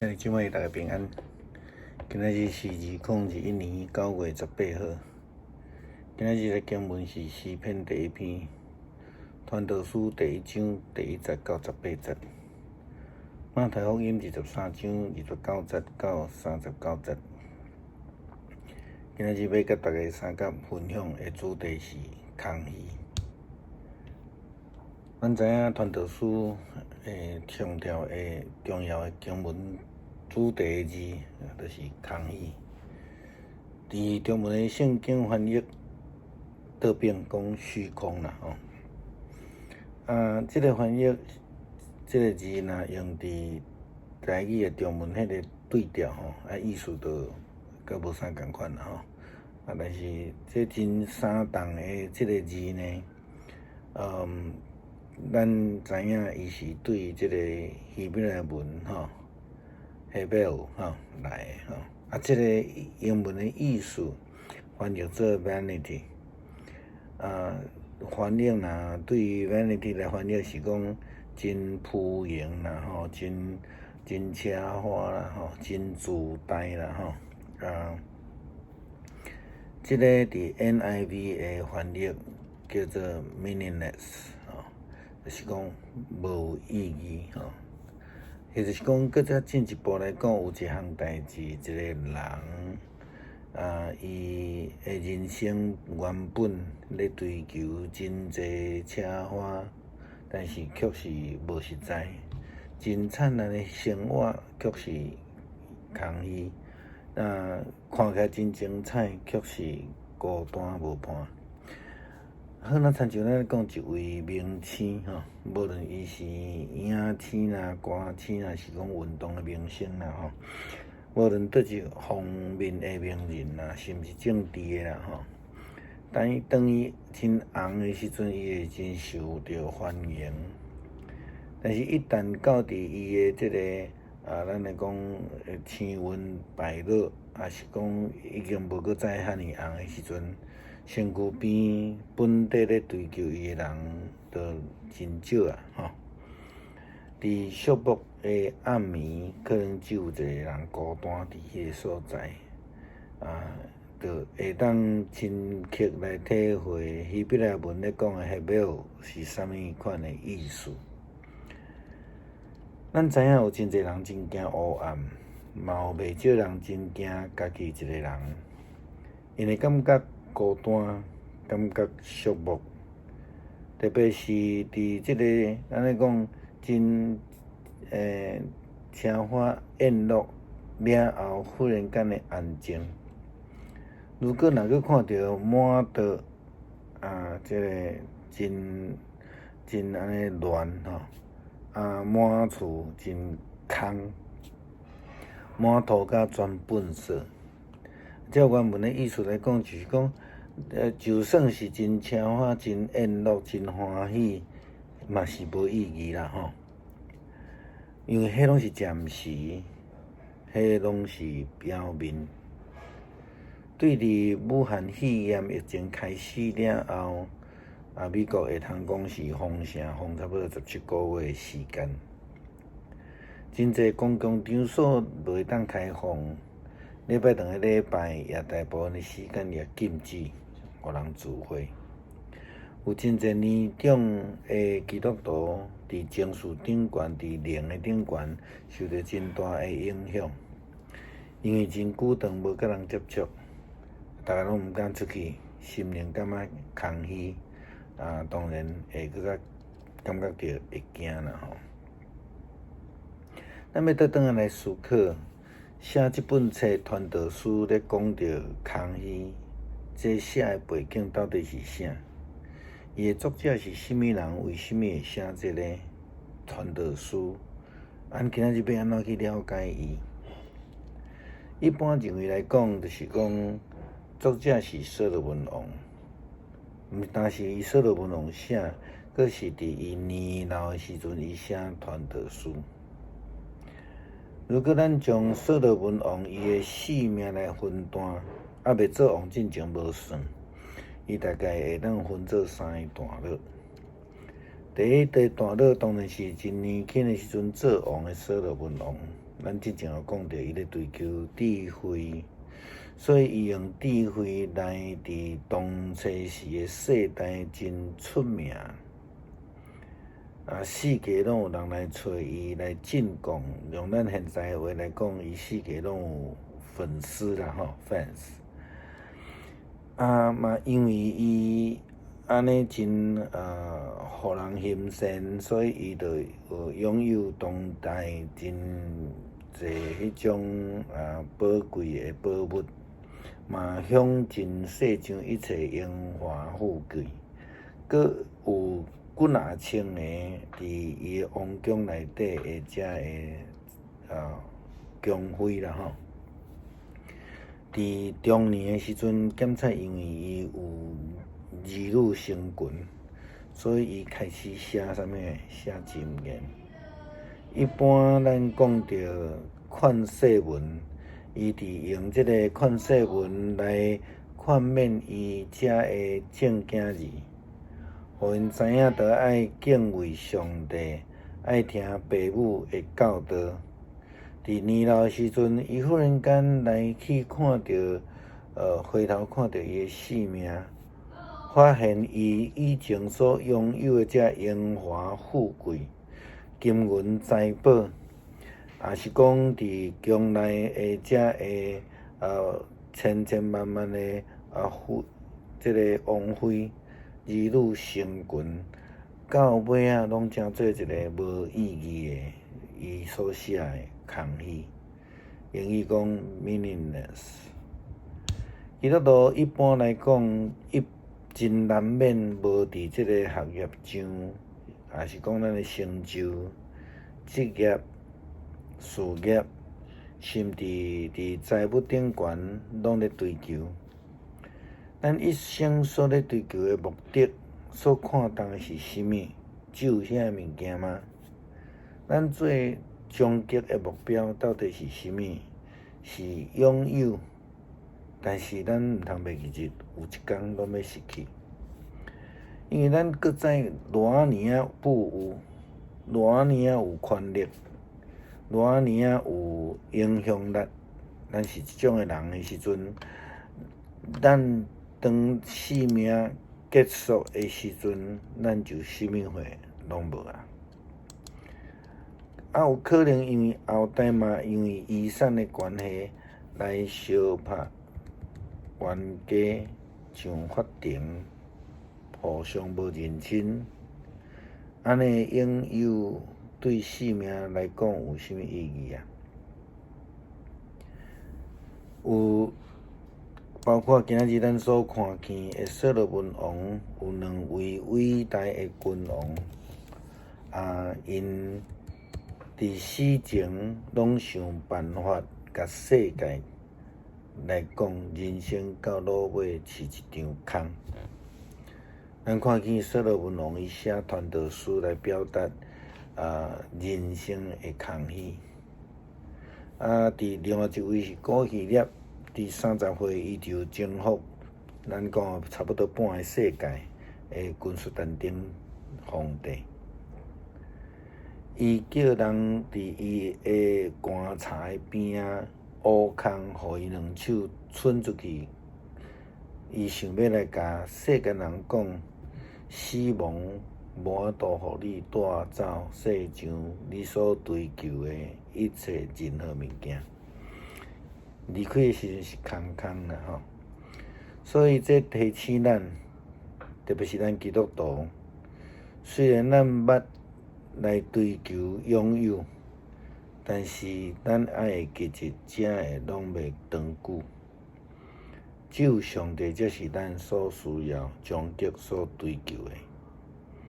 兄弟姊妹，大家平安。今仔日是2021年9月18號。今仔日的經文是詩篇第一篇，傳道書第一章第一節到18節，馬太福音23章29節到39節。今仔日欲佮大家相佮分享的主題是空虛。咱知影傳道書的強調的重要的經文主題的字，就是空虛。佇中文的聖經翻譯倒變講虛空啦吼。啊，這个翻譯這个字若用佇台語的中文彼个對調吼，啊意思就閣無啥仝款啦吼。啊，但是這真生動的這个字呢，咱知影伊是對這个希伯來文吼，hevel 吼來的吼，啊，這个英文的意思翻譯做 vanity，啊，翻譯若對 vanity 來翻譯是講真浮盈啦吼，真真奢華啦吼，真自大啦吼，啊，這个佇 NIV 的翻譯叫做 meaningless 吼，就是講無意義吼。也就是講，閣再進一步來講，有一項代誌，一個人啊，伊的人生原本咧追求真濟奢華，但是卻是無實在，真燦爛的生活卻是空虛，啊，看起來真精彩，卻是孤單無伴。好，若親像咱講一位明星吼，無論伊是影星啦、歌星啦，是講運動的明星啦吼，無論佗一方面的名人啦，甚至政治的啦吼，但伊當伊真紅的時陣，伊會真受著歡迎。但是，一旦到佇伊的這个啊，咱來講青雲敗落，抑是講已經無閣再遐爾紅的時陣，身軀邊本底咧追求伊的人，就真少啊！吼，佇寂寞的暗暝，可能只有一个人孤單佇彼个所在，啊，就會當深刻來體會希伯來文咧講的 hevel 是啥物款的意思。咱知影有真濟人真驚黑暗，嘛有袂少人真驚家己一個人，𪜶會感覺孤單，感覺寂寞，特別是佇這个按呢講真奢華宴樂了後，忽然間的安靜。如果若閣看著滿桌啊，這个真真按呢亂吼，啊滿厝真空，滿塗跤全糞埽。照原文的意思來講，就是講，就算是真奢華、真宴樂、真歡喜，嘛是無意義啦吼。因為彼攏是暫時，彼攏是表面。對佇武漢肺炎疫情開始了後，啊，美國會通講是封城，封差不多17個月的時間，真濟公共場所袂當開放。禮拜兩个禮拜，也大部分的時間也禁止予人聚會。有真濟年長的基督徒，佇情緒頂懸、佇靈的頂懸，受著真大的影響。因為真久長無佮人接觸，逐家攏毋敢出去，心靈感覺空虛，啊，當然會閣較感覺著會驚啦吼。咱欲倒轉來來思考。寫這本冊傳道書咧講著空虛，這寫的背景到底是啥？伊的作者是啥物人？為啥物會寫這个傳道書？咱今仔日欲按怎去了解伊？一般認為來講，就是講作者是所羅門王，毋但是伊所羅門王寫，閣是佇伊年老的時陣，伊寫傳道書。如果咱將所羅門王伊的性命來分段，猶未做王進前無算，伊大概會當分做三个段落。第一個段落當然是真年輕的時陣做王的所羅門王，咱之前有講著，伊咧追求智慧，所以伊用智慧來佇當初時的世代真出名。啊，四界攏有人來揣伊來進貢，用咱現在的話來講，伊四界攏有粉絲啦吼，fans。啊嘛，因為伊按呢真予人欣羨，所以伊就擁有當代真濟彼種啊寶貴的寶物，嘛享盡世上一切榮華富貴，閣有幾若千个佇伊的王宮內底的遮个宮妃啦吼。佇中年的時陣，檢測因為伊有兒女成群，所以伊開始寫啥物？寫箴言。一般咱講著勸世文，伊佇用這个勸世文來勸勉伊遮的眾囝兒，予𪜶知影著愛敬畏上帝，愛聽爸母的教導。佇年老的時陣，伊忽然間來去看著，回頭看著伊的性命，發現伊以前所擁有的這榮華富貴、金銀財寶，抑是講佇宮內的這个千千萬萬的啊妃，這个王妃兒女成群，到尾仔攏成做一个無意義的，伊所寫的空虛，英語講 meaningless。基督徒一般來講，伊真難免無佇這个學業上，抑是講咱的成就、職業、事業，甚至佇財物頂懸，攏咧追求。咱一生所咧追求的目的，所看重的是啥物？只有遐个物件嗎？咱最終極的目標到底是啥物？是擁有，但是咱毋通袂記得，有一工攏欲失去。因為咱閣再偌爾仔富有，偌爾仔有權力，偌爾仔有影響力，咱是這種的人的時陣，咱當生命結束的時陣，咱就啥物貨攏無啊！啊，有可能因為後代嘛，因為遺產的關係來相拍冤家上法庭，互相無認親，按呢擁有對生命來講有啥物意義啊？有包括今仔日咱所看見的所羅門王，有兩位偉大的君王，啊，𪜶佇死前攏想辦法，共世界來講，人生到落尾是一場空。咱看見所羅門王伊寫傳道書來表達啊人生的空虛。啊，佇另外一位是古希臘，佇30歲伊就征服，咱講差不多半个世界的君士坦丁皇帝。伊叫人佇伊的棺材邊仔挖空，予伊兩手伸出去。伊想欲來共世間人講，死亡無法度予你帶走世上你所追求的一切任何物件。離開的時陣是空空啦吼，所以這提醒咱，特別是咱基督徒，雖然咱捌來追求擁有，但是咱愛會記得，這个攏袂長久。只有上帝才是咱所需要、終極所追求的。